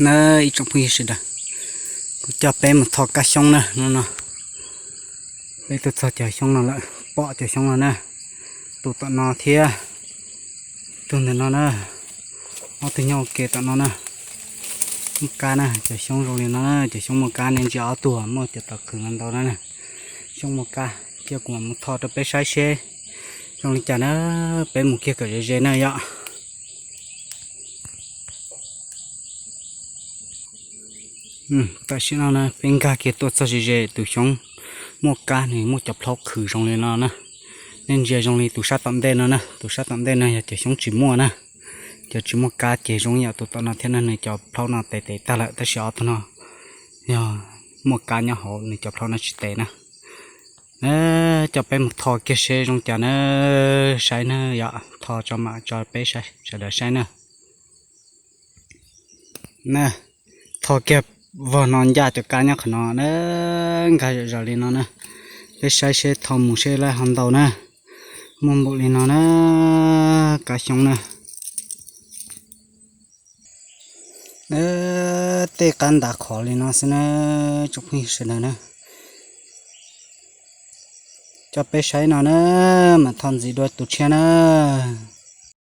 Na, ib tsoom phooj ywg sawv daws, kuv coj peb mus tho kab xyoob na. No no, peb tuaj txog cov xyoob no lawm, pom cov xyoob no na, tus tom no thiab tus ntawm no na, ob tug nyob ua ke tom no na. Muaj kab na, cov xyoob zoo li no na, cov xyoob muaj kab, nej ntsia ob tug muaj cov tawv qhwv ntau na. Xyoob muaj kab, cia kuv mam mus tho rau peb saib seb zoo li cas na. Peb mus kiag kom ze ze na yom. Tam sim no na peb nkag kiag tuaj txog ze ze tus xyoob muaj kab, nws muaj cov plhaub qhwv zoo li no na. Nej ntsia zoo li tus sab tom ntej no na, tus sab tom ntej no yog cov xyoob tsis muaj na. Cov tsis muaj kab ces zoo yam tus tom no thiab na, nws cov plhaub no tes tes tag lawm, tab sis ob tug no yog muaj kab nyob hauv, nws cov plhaub no tsis tes na. Coj peb mus tho kiag seb zoo cas na, saib na yom, tho tso mam tso peb sawv daws saib na. Na, tho kiag vog no ncaj cov kab nyob qhov no na, nkag zom zaws li no na. Peb saib seb tho mus seb lawv ho ntau na. Muaj npaum li no na, kab xyoob na. Tej qab ntav qhov li no xwb na, tsoom phooj ywg sawv daws na. Coj peb saib no na, mam tho ntxiv dua tus tshiab na.